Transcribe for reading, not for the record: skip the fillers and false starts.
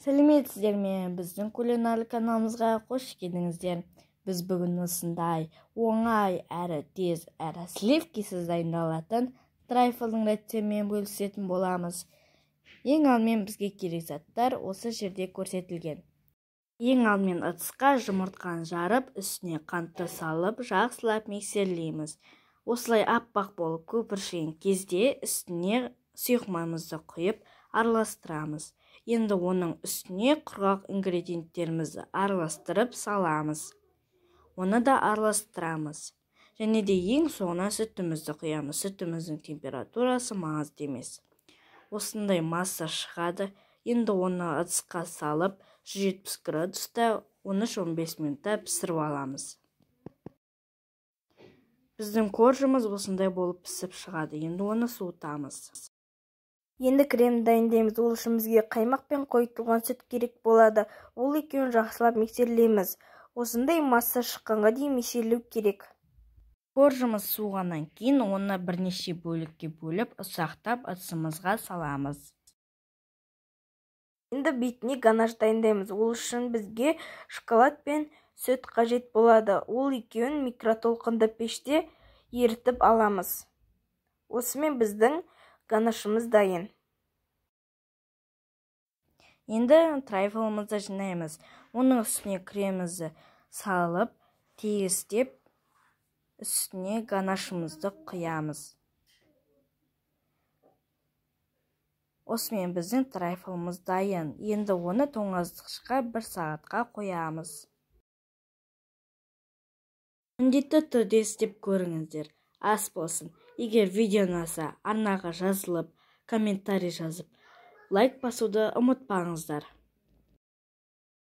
Сәлеметсіздер ме? Біздің кулинарлық каналымызға қош келдіңіздер. Біз бүгін осындай оңай, әрі тез, әрі сливкисіз дайындалатын трайфлдың рецептімен бөлісетін боламыз. Ең алдымен бізге керек заттар осы жерде көрсетілген. Ең алдымен ыдысқа жұмыртқаны жарып, үстіне қантты салып, жақсылап миксерлейміз. Осылай аппақ болып көпіршіген кезде үстіне сұйық майымызды құйып, араластырамыз. Енді оның үстіне құрғақ ингредиенттерімізді араластырып саламыз. Оны да араластырамыз. Және де ең соңына сүтімізді құямыз. Сүтіміздің температурасы маңызды емес. Осындай масса шығады. Енді оны ыдысқа салып, 170 градуста 13-15 минутта пісіріп аламыз. Біздің коржымыз осындай болып пісіп шығады. Енді оны суытамыз. Енді крем дайындаймыз. Ол үшін бізге қаймақ пен қойытылған сүт керек болады. Ол екеуін жақсылап миксерлейміз. Осындай масса шыққанға дейін миксерлеу керек. Коржымыз суығаннан кейін оны бірнеше бөлікке бөліп, ұсақтап ыдысымызға саламыз. Енді бетіне ганаш дайындаймыз. Ол үшін бізге шоколад пен сүт қажет болады. Ол екеуін микротолқынды пеште ерітіп аламыз. Осымен біздің ганашымыз дайын. Енді трайфлымызды жинаймыз. Оның үстіне кремімізді салып, тегістеп, үстіне ганашымызды құямыз. Осымен біздің трайфлымыз дайын. Енді оны тоңазытқышқа 1 сағатқа қоямыз. Міндетті түрде істеп көріңіздер. Ас болсын. Егер видео ұнаса, арнаға жазылып, комментарий жазып, лайк басуды ұмытпаңыздар.